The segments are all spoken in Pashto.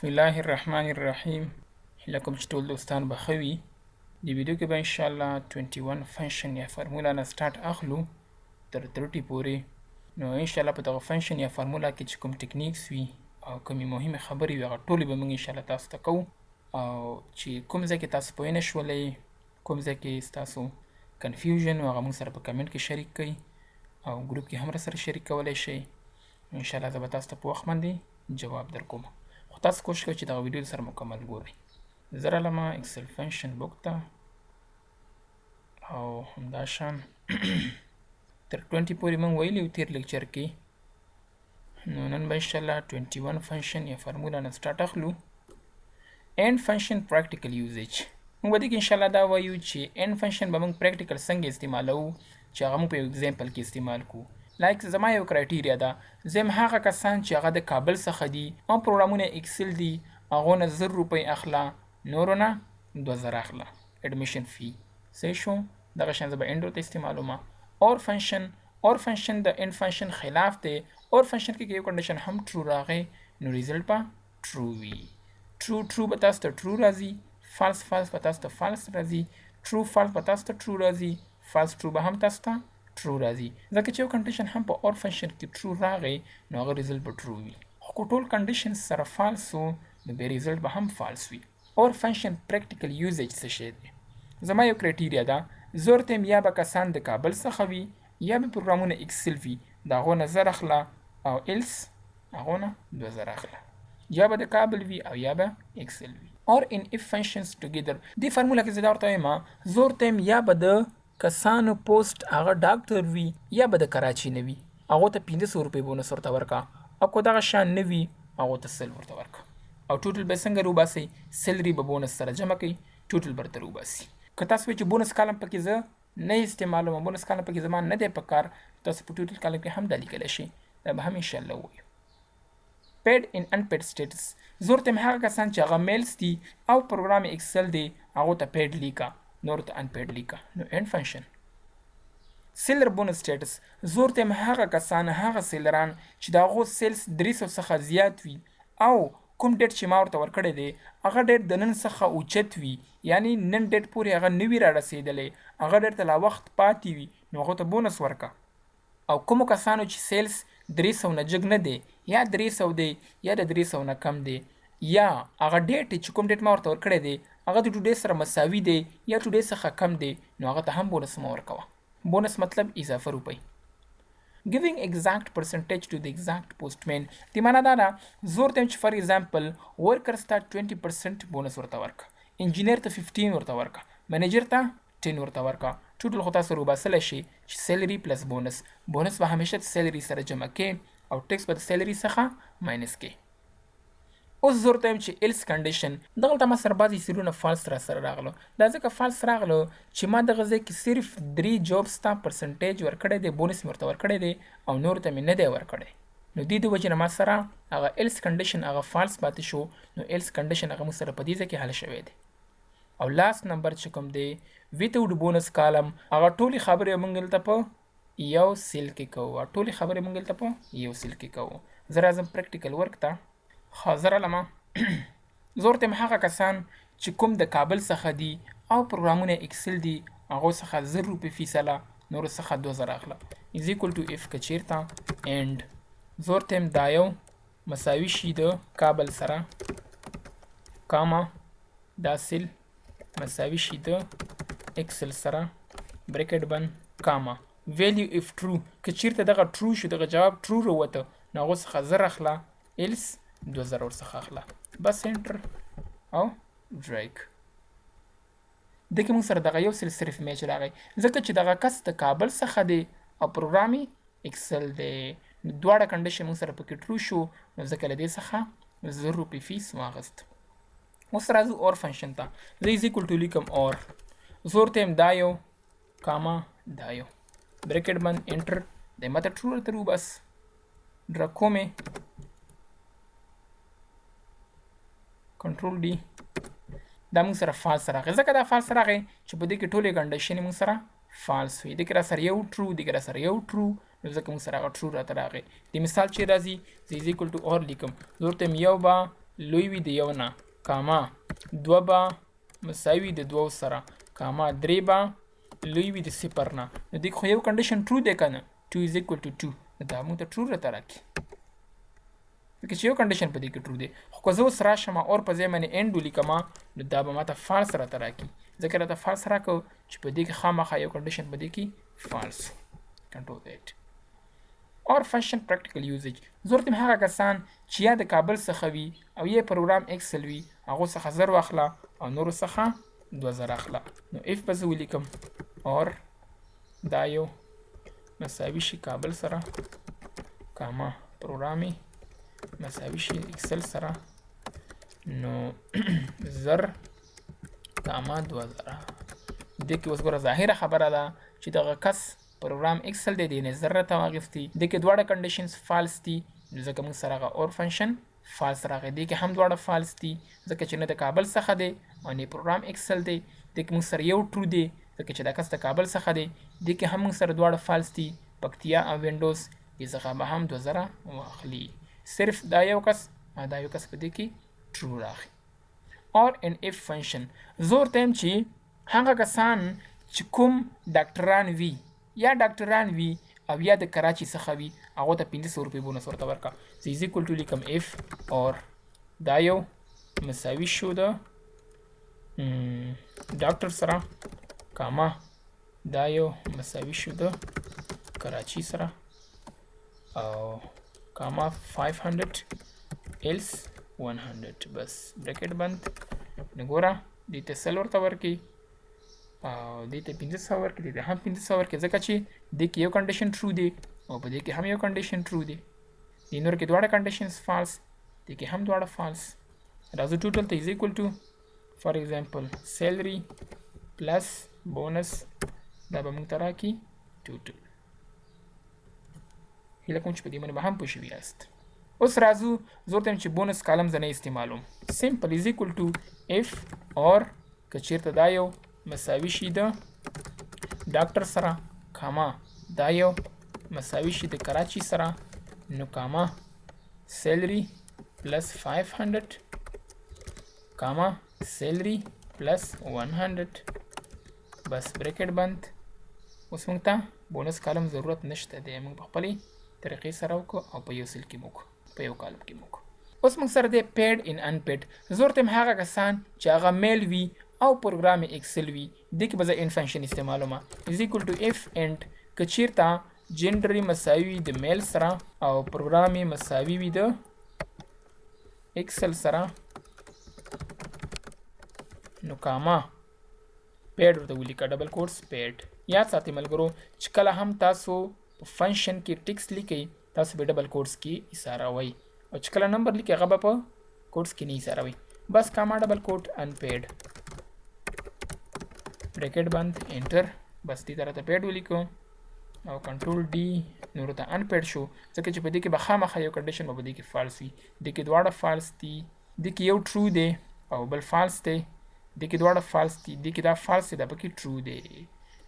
بسم الله الرحمن الرحیم. هیله کوم چې ټول دوستان به ښه وي. دې ویډیو کې به ان شاء الله 21 فنکشن یا فارمولا نه سٹارټ اخلو تر 30 پورې. نو ان شاء الله په دغه فنکشن یا فارمولا کې چې کوم ټیکنیکس وي او کومې مهمې خبرې وي، هغه ټولې به موږ ان شاء الله تاسو ته کوو. او چې کوم ځای کې تاسو پوه نه شولئ، کوم ځای کې ستاسو کنفیوژن و، هغه موږ سره په کمنټ کې شریک کړئ او ګروپ کې هم راسره شریک کولی شئ. ان شاء الله زه به تاسو ته په وخت باندې جواب درکوم، خو تاسو کوشش کوئ چې دغه ویډیو سره مکمل ګورئ. زه رالم ایکسل فنکشن بوک ته او همداشان تر 20 پورې موږ ویلي وو تېر لیکچر کې. نو نن به انشاءالله 21 فنکشن یا فارمولا نه سټارټ اخلو. اند فنکشن پریکټیکل یوزیج. موږ به دې کې انشاءالله دا وایو چې اند فنکشن به موږ پریکټیکل څنګه استعمالوو، چې هغه موږ په یو اگزامپل کې استعمال کو. لایک زما یو کرایټیریا ده، زه یم هغه کسان چې هغه د کابل څخه دي او پروګرامونه ایکسل دي، هغو نه 1000 روپۍ اخله، نورو نه 2000 اخله اډمیشن فی. صحیح شو؟ دغه شان زه به اند ورته استعمالوم. اور فنکشن، اور فنکشن د اند فنکشن خلاف دی. اور فنکشن کې یو کنډیشن هم ټرو راغی نو ریزلټ به ټرو وي. ټرو ټرو به تاسو ته ټرو راځي، فالس فالس به تاسو ته فالس راځي، ټرو فالس به تاسو ته ټرو راځي، فالس ټرو به هم تاسو ته ټرو راځي، ځکه چې یو کنډیشن هم په اور فنکشن کې ټرو راغی نو هغه ریزلټ به ټرو وي، خو که ټول کنډیشن سره فالس وو نو بیا ریزلټ به هم فالس وي. اور فنکشن پریکټیکل یوزیج څه شی دی؟ زما یو کرایټیریا ده، زه ورته یم یا به کسان د کابل څخه وي یا به پروګرامونه ایکسل وي، د هغو نه 1000 اخله او ایلس هغو نه 2000 اخله. یا به د کابل وي او یا به ایکسل وي. اور ان اف فنکشنز ټوګیدر، دې فارمولا کې زه دا ورته وایم، زه ورته یم یا به د کسانو پوسټ هغه ډاکټر وي یا به د کراچي نه وي، هغو ته 500 روپۍ بونس ورته ورکه، او که دغه شان نه وي هغو ته 100 ورته ورکه. او ټوټل به څنګه روباسئ؟ سیلري به بونس سره جمع کوي، ټوټل به درته روباسي. که تاسو وایئ چې بونس کالم پکې زه نه استعمالوم، بونس کالم پکې زما نه دی پکار، تاسو په ټوټل کالم کې هم دا لیکلی شئ. دا به هم انشاءالله ووایو. پیډ ان انپیډ سټیټس، زه ورته یم هغه کسان چې هغه میلز دي او پروګرام ایکسل دی، هغو ته پیډ لیکه، نورو ته انپیډ لیکه. نو اند فنکشن. سیلر بونس سټیټس، زه ورته یم هغه کسان، هغه سیلران چې د هغو سیلز 300 څخه زیات وي او کوم ډیټ چې ما ورته ورکړی دی هغه ډیټ د نن څخه اوچت وي، یعنی نن ډیټ پورې هغه نه وي رارسېدلی، هغه ډیټ ته لا وخت پاتې وي، نو هغو ته بونس ورکه. او کومو کسانو چې سیلز 300 نه جګ نه دی، یا 300 دی یا د 300 نه کم دی، یا هغه ډیټ چې کوم ډیټ ما ورته ورکړی دی هغه د ټوډے سره مساوي دی یا ټوډے څخه کم دی، نو هغه ته هم بونس مه ورکوه. بونس مطلب اضافه روپۍ. Giving exact percentage to the exact postman، دی معنا دا ده، زه ورته چې فار ایگزامپل ورکرز ته 20% بونس ورته ورکه، انجینر ته 15 ورته ورکه، منیجر ته 10 ورته ورکه. ټوټل خو تاسو روباسلی شئ چې سیلری پلس بونس، بونس به همیشه د سیلری سره جمع کې او ټیکس به د سیلری څخه ماینس کې. اوس زه ورته وایم چې ایلس کنډیشن. دغلته ما سره بعضې سیلونه فالس را سره راغلو. دا ځکه فالس راغلو چې ما دغه ځای کې صرف درې جابس ته پرسنټیج ورکړی دی، بونس مې ورته ورکړی دی او نور ته مې نه دی ورکړی. نو دې د وجې نه ما سره هغه ایلس کنډیشن هغه فالس پاتې شو. نو ایلس کنډیشن هغه موږ سره په دې ځای کې حل شوی دی. او لاست نمبر چې کوم دی، ویتاوټ بونس کالم، هغه ټولې خبرې موږ دلته په یو سیل کې کوو. ټولې خبرې موږ دلته په یو سیل کې کوو. زه راځم پریکټیکل ورک ته. ښه، زه رالم، زه ورته یم هغه کسان چې کوم د کابل څخه دي او پروګرامونه ایکسل دي، هغو څخه 1000 روپۍ فیس اله، نورو څخه 2000 اخله. از ایکول ټو اف که چیرته اند زه ورته یم دا یو مساوي شي د کابل سره، کاما دا سیل مساوي شي د ایکسل سره، بریکټ بند، کاما، ویلیو اف ټرو، که چیرته دغه ټرو شو، دغه جواب ټرو وروته، نو هغو څخه 1000 اخله، ایلس 2000 ورڅخه اخله. بس انټر او ډریګ. دې کې موږ سره دغه یو سل صرف میچ راغی، ځکه چې دغه کس د کابل څخه دی او پروګرام ایکسل دی، نو دواړه کنډیشن موږ سره پکې ټرو شو، نو ځکه له دې څخه 1000 روپۍ فیس واغست. اوس راځو اور فنکشن ته. زه از ایکول ټو لیکم اور، زه ورته یم دا یو کاما دا یو، بریکټ بند، انټر. د ماته ټرو راته وبس. ډرا کوم، کنټرول ډي. دا موږ سره فالس راغی، ځکه دا فالس راغی چې په دې کې ټولې کنډیشنې موږ سره فالس وي. دې کې را سره یو ټرو، دې کې را سره یو ټرو، نو ځکه موږ سره هغه ټرو راته راغی. د مثال چې راځي، زه از ایکول ټو اور لیکم، زه ورته یو به لوی وي د یو نه، کاما دوه به مساوي وي د دوو سره، کاما درې به لوی وي د صفر نه. نو دې کې خو یو کنډیشن ټرو دی که نه؟ 2 is equal to 2، نو دا موږ ته ټرو راته راکړي، ځکه چې یو کنډیشن په دې کې ټرو دی. خو که زه اوس راشم اور په ځای باندې اینډ ولیکم، نو دا به ماته فالس راته راکړي، ځکه راته فالس راکړو چې په دې کې خامخا یو کنډیشن په دې کې فالس. کنټرول ایټ. اور فنکشن پریکټیکل یوزج. ضرورت هغه کسان چې یا د کابل څخه وي او یا پروګرام ایکسل وي، هغو څخه 1000 واخله او نورو څخه 2000 اخله. نو if به زه ولیکم، اور دا یو مساوي شي کابل سره، کاما پروګرام مساوي شي ایکسل سره، نو 1000 کاما 2000. دې کې اوس ګوره، ظاهره خبره ده چې دغه کس پروګرام ایکسل دی، دې نه 1000 راته واخیستي. دې کې دواړه کنډیشنز فالس دي، نو ځکه موږ سره هغه اور فنکشن فالس راغی. دې کې هم دواړه فالس دي، ځکه چې نه د کابل څخه دی او نه پروګرام ایکسل دی. دې کې موږ سره یو ټرو دی، ځکه چې دا کس د کابل څخه دی. دې کې هم موږ سره دواړه فالس دي، پکتیا او وینډوز، دې څخه به هم 2000 واخلي. صرف دا یو کس او دا یو کس په دې کې ټرو راغی. اور ان اف فنکشن. زور تیم چې هغه کسان چې کوم ډاکټران وي، یا ډاکټران وي او یا د کراچي څخه وي، هغو ته 500 روپۍ بونس ورته ورکړه. زه از ایکول ټو لیکم، اف اور دا یو مساوي شو د ډاکټر سره، کاما دا یو مساوي شو د کراچي سره، او کاما 500 else 100، بس بریکټ بند. نو ګوره، دې ته 100 ورته ورکړي او دې ته 500 ورکړي، دې ته هم 500 ورکړي، ځکه چې دې کې یو کنډیشن ټرو دی او په دې کې هم یو کنډیشن ټرو دی. دې نور کې دواړه کنډیشنز فالس، دې کې هم دواړه فالس. راځو ټوټل ته، is equal to for example salary plus bonus. دا به موږ ته راکړي ټوټل. هیله کوم چې په دې باندې به هم پوه شوي یاست. اوس راځو، زه ورته وایم چې بونس کالم زه نه استعمالوم. سمپل، از ایکوال ټو اف اور که چیرته دا یو مساوي شي د ډاکټر سره، کاما دا یو مساوي شي د کراچي سره، نو کاما salary plus 500 کاما salary plus 100، بس بریکټ بند. اوس موږ ته بونس کالم ضرورت نشته دی، موږ په خپلې طریقې سره وکړو او په یو سیل کې مو وکړو، په یو کالم کې مو وکړو. اوس موږ سره دی paid and unpaid. زه ورته وایم هغه کسان چې هغه میل وي او پروګرام ایکسل وي، دې کې به زه and فنکشن استعمالوم. از ایکول ټو اف اند که چیرته جندر مساوي وي د میل سره او پروګرام مساوي وي د ایکسل سره، نو کاما پیډ ورته ولیکه، ډبل کوټس پیډ. یاد ساتئ ملګرو، چې کله هم تاسو په فنکشن کې ټیکس لیکئ، تاسو به ډبل کوټس کې ایساروئ، او چې کله نمبر لیکئ، هغه به په کوټس کې نه ایساروئ. بس کاما ډبل کوټ انپیډ، بریکټ بند، انټر. بس دې ته راته پیډ ولیکو او کنټرول ډي. نور ته انپیډ شو، ځکه چې په دې کې به خامخا یو کنډیشن به په دې کې فالس وي. دې کې دواړه فالس دي، دې کې یو ټرو دی او بل فالس دی. دې کې دواړه فالس دي، دې کې دا فالس دی، دا پکې ټرو دی.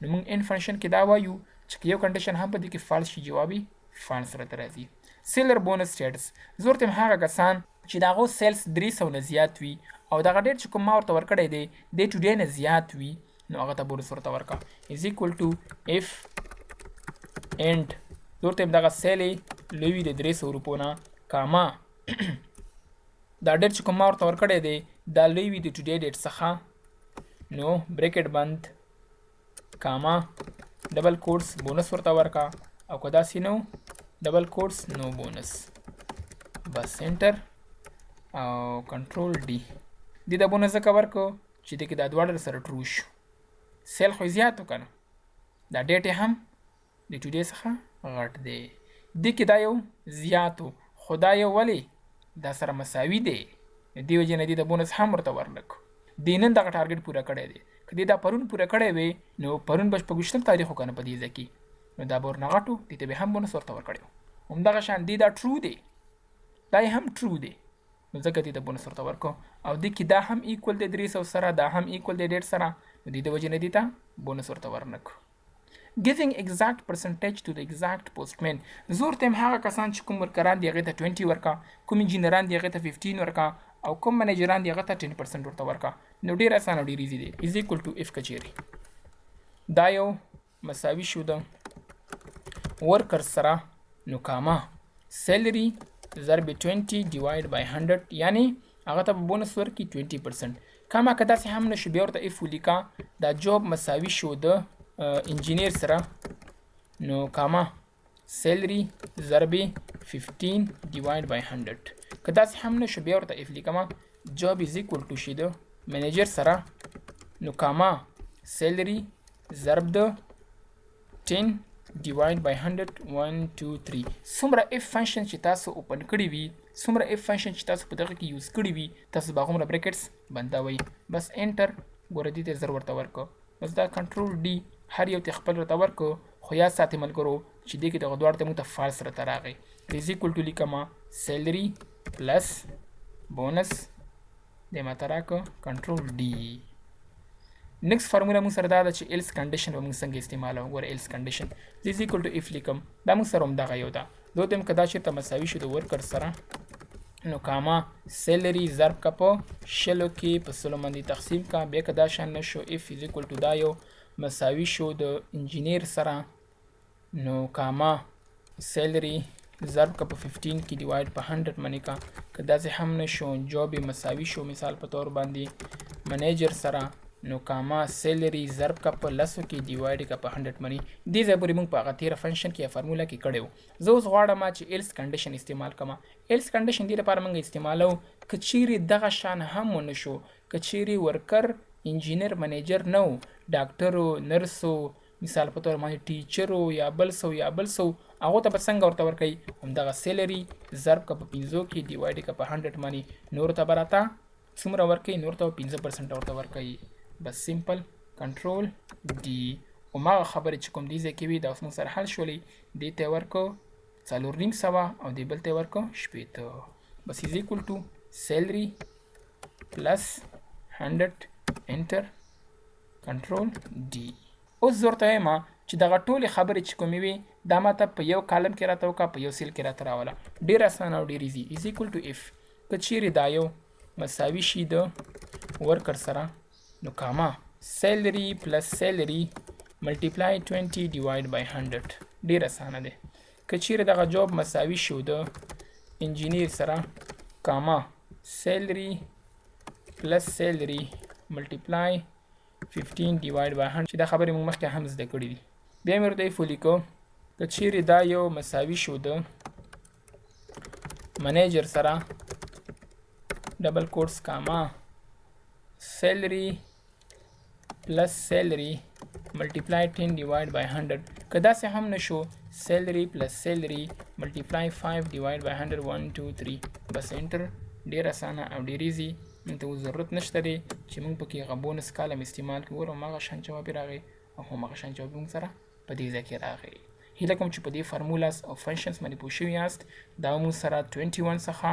نو موږ ان فنکشن کې دا وایو چې یو کنډیشن هم په دې کې فالس شي، جواب یې فالس راته راځي. سیلر بونس سټیټس. زه ورته وایم هغه کسان چې د هغو سیلز 300 نه زیات وي او دغه ډېر چې کوم ما ورته ورکړی دی، د ټوډے نه زیات وي، نو هغه ته بونس ورته ورکړه. از ایکوال ټو اف اند زه ورته وایم دغه سیل یې لوی وي د 300 روپو نه، کاما دا ډېر چې کوم ما ورته ورکړی دی، دا لوی وي د ټوډے ډیټ څخه، نو بریکټ بند، کاما ډبل کوټس بونس ورته ورکا، او که داسې نو ډبل کوټس نو بونس. بس انټر او کنټرول ډي. دې دا بونس ځکه ورکو چې دې کې دا دواړه سره ټرو شو. سیل خو یې زیات و که نه؟ دا ډیټ یې هم د ټوډے څخه غټ دی. دې کې دا یو زیات و، خو دا یو ولې دا سره مساوي دی، نو دې وجې نه دې د بونس هم ورته ورنکړو. دې نن دغه ټارګټ پوره کړی دی. که دې دا پرون پوره کړی وي، نو پرون به 26 تاریخ و که نه په دې ځای کې؟ نو دا به ورنه غټ و، دې ته به هم بونس ورته ورکړی و. همدغه شان دې دا ټرو دی، دا یې هم ټرو دی، نو ځکه دې ته بونس ورته ورکړو. او دې کې دا هم ایکول دی 300 سره، دا هم ایکول دی ډیټ سره، نو دې د وجې نه دې ته بونس ورته ورنکړو. Giving exact percentage to the exact postman. زور تم هغه کسان چې کوم ورکران دي، هغې ته 20 ورکا، کوم انجینران دي، هغې ته 15 ورکا، او کوم منیجران دی هغه ته 10% ورته ورکا. نو ډیر اسانه او ډیر ایزي دی. از ایکوال ټو اف کچېرې دا یو مساوي شو د ورکر سره، نو کاما سیلری ضرب 20 ډیوایډ بای 100، یعنی هغه ته به بونس ورکړي 20%. کاما که داسې هم نه شو، بیا ورته اف ولیکه، دا جاب مساوي شو د انجینیر سره، نو کاما سیلری ضرب 15 ډیوایډ بای 100. که داسې هم نه شو، بیا ورته اف لیکم، جاب از ایکوال ټو شي د منیجر سره، نو کاما سیلری ضرب د 10 divide by 100، 1 2 3. څومره if function چې تاسو اوپن کړی وي، څومره if function چې تاسو په دغه کې یوز کړی وي، تاسو به هغومره بریکټس بندوئ. بس انټر. ګوره، دې ته 1000 ورته ورکړو. بس دا کنټرول ډي، هر یو ته خپل راته ورکړو. خو یاد ساتئ ملګرو چې دې کې دغه دواړه ته موږ ته فالس راته راغی. از ایکوال ټو لیکم سیلری پلس بونس، دې ماته راکړه. کنټرول ډي. نیکسټ فارموله موږ سره دا ده چې ایلس کنډیشن به موږ څنګه استعمالوو. ګوره، ایلس کنډیشن از ایکوال ټو اف لیکم. دا موږ سره هم دغه یو ده. زه ورته وایم که دا چېرته مساوي شو د ورکر سره، نو کاما سیلری ضرب کا په 20 کې، په 100 باندې تقسیم کا. بیا که دا شان نه شو، اف از ایکوال ټو دا یو مساوي شو د انجینیر سره، نو کاما سیلری ضرب کا په 15 کې، ډیوایډ په 100 باندې کا. که داسې هم نه شو، جاب مساوي شو مثال په تور باندې منیجر سره، نو کاما سیلری ضرب کا په 10 کې، ډیوایډ کا په 100 باندې. دې ځای پورې موږ په هغه تیره فنکشن کې یا فارموله کې کړی وو. زه اوس غواړم چې ایلس کنډیشن استعمال کړم. ایلس کنډیشن دې لپاره موږ استعمالو که چیرې دغه شان هم ونه شو، که چیرې ورکر انجینر منیجر نه و، ډاکټر و، نرس و، مثال په تور باندې ټیچر و یا بل څه یا بل څه، هغو ته به څنګه ورته ورکوي؟ همدغه سیلری ضرب که په 5 کې، ډیوایډ که په 100 باندې. نورو ته به راته څومره ورکوي؟ نور ته به 5% ورته ورکوي. بس سمپل، کنټرول ډي. هماغه خبرې چې کوم دې ځای کې وي، دا اوس موږ سره حل شولې. دې ته یې ورکړو 450 او دې بل ته یې ورکړو 60. بس از ایکوال ټو سیلری پلس 100، انټر، کنټرول ډي. اوس زه ورته وایم چې دغه ټولې خبرې چې کومې وي، دا ماته په یو کالم کې راته وکړه، په یو سیل کې راته راوله. ډېر اسانه او ډېر ایزي. از ایکوال ټو اف که چیرې دا یو مساوي شي د ورکر سره، نو کاما سیلری پلس سیلری ملټیپلای 20 ډیوایډ بای 100. ډېر اسانه دی. که چیرې دغه جاب مساوي شو د انجینیر سره، کاما سیلری پلس سیلری ملټیپلای 15 ډیوایډ بای 100، چې دا خبرې موږ مخکې هم زده کړې دي. بیا مې ورته if ولیکو، که چیرې دا یو مساوي شو د منیجر سره، ډبل کوټس، کاما سیلری پلس سیلری ملټیپلای 10 ډیوایډ بای 100. که داسې هم نشو، سیلری پلس سیلری ملټیپلای 5 ډیوایډ بای 100، 1 2 3. بس انټر. ډیر اسانه او ډیر ایزي. موږ ته اوس ضرورت نشته دی چې موږ پکې هغه بونس کالم استعمال کړو. ګوره، هماغه شان جواب یې راغی او هماغه شان جواب موږ سره په دې ځای کې راغی. هیله کوم چې په دې فارمولاز او فنکشنز باندې پوه شوي یاست. دا موږ سره 21 څخه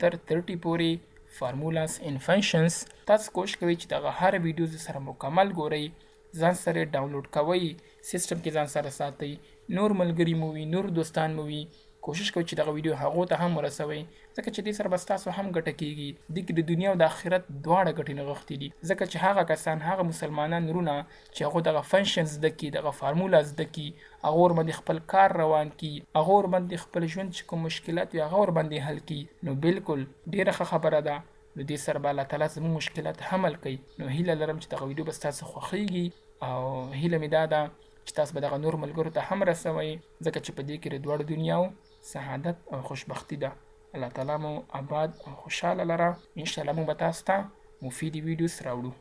تر 30 پورې فارمولاز ان فنکشنز. تاسو کوشش کوئ چې دغه هر ویډیو سره مکمل ګورئ، ځان سره ډاونلوډ کوئ، سیستم کې ځان سره ساتئ. نور ملګري مو وي، نور دوستان مو وي، کوشش کوئ چې دغه ویډیو هغو ته هم ورسوئ، ځکه چې دې سره به ستاسو هم ګټه کیږي. دې کې د دنیا او د آخرت دواړه ګټې نغښتې دي، ځکه چې هغه کسان، هغه مسلمانان ورونه چې هغو دغه فنکشن زده کړي، دغه فارمولا زده کړي، هغه ورباندې خپل کار روان کړي، هغه ورباندې خپل ژوند چې کوم مشکلات وي هغه ورباندې حل کړي، نو بالکل ډېره ښه خبره ده. نو دې سره به الله تعالی زموږ مشکلات هم حل کوي. نو هیله لرم چې دغه ویډیو به ستاسو خوښیږي او هیله مې دا ده چې تاسو به دغه نور ملګرو ته هم رسوئ، ځکه چې په دې کې د دواړو دنیاو سعادت او خوشبختی ده. الله تعالی مو آباد او خوشحاله لره. انشاءالله موږ به تاسو ته مفیدې ویډیوز راوړو.